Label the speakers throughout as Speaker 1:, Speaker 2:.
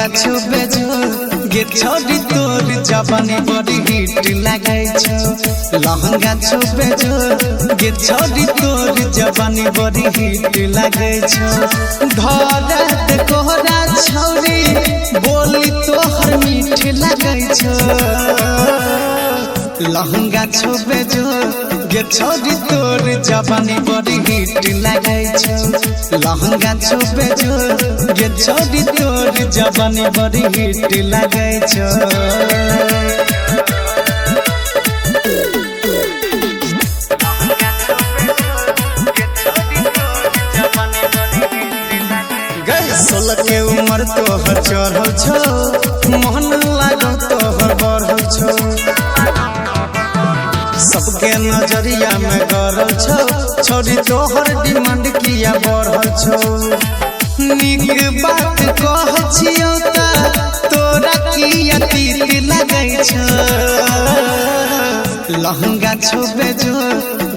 Speaker 1: लहंगा छुबे जो गे छोड़ी तोर जवानी बड़ी हिट लागै छौ। लहंगा छुबे जो गे छोड़ी तोर जवानी बड़ी हिट लागै छौ। धरत कोहरा छौरी बोली तोहर मीठ लागै छौ। लहंगा छुबे जो गे छोड़ी तोर जवानी बड़ी हिट लागै छौ। लहंगा छुबे जो गे छोड़ी तोर जवानी बड़ी हिट लागै छौ। 16 के उम्र तोहर चढ़ल छौ, मोहन लागल तोहर बढ़ल छौ। सबके नजरिया में गरल छौ, छोड़ी तोहर डिमांड किया बढ़ल छौ। नीक बात कह छियौ त तोरा किया तीत लगै छौ। लहंगा छुबे जो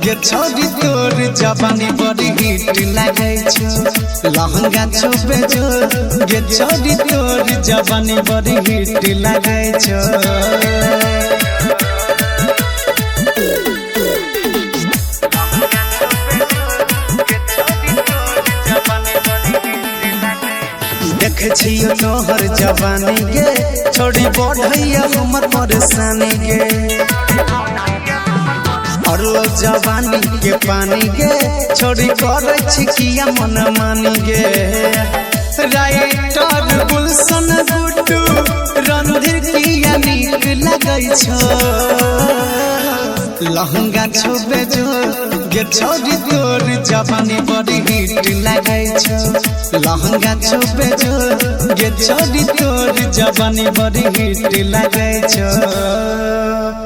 Speaker 1: गे छोड़ी तोर जवानी बड़ी हिट लागै छौ। लहंगा छुबे जो गे छोड़ी तोर जवानी बड़ी हिट लागै छौ। देख छियो तोहर जवानी गे, छोड़ी बढ़ैया हमर परेशानी गे। अरलो जवानी के पानी गे, छोड़ी करे छी किया मन मानी गे। राइटर गुलशन गुड्डू रणधीर किया नीक लगै छौ। लहंगा छुबे जो गे छोड़ी तोर जवानी बड़ी हिट लागै छौ। लहंगा छुबे जो गे छोड़ी तोर जवानी बड़ी हिट लागै छौ।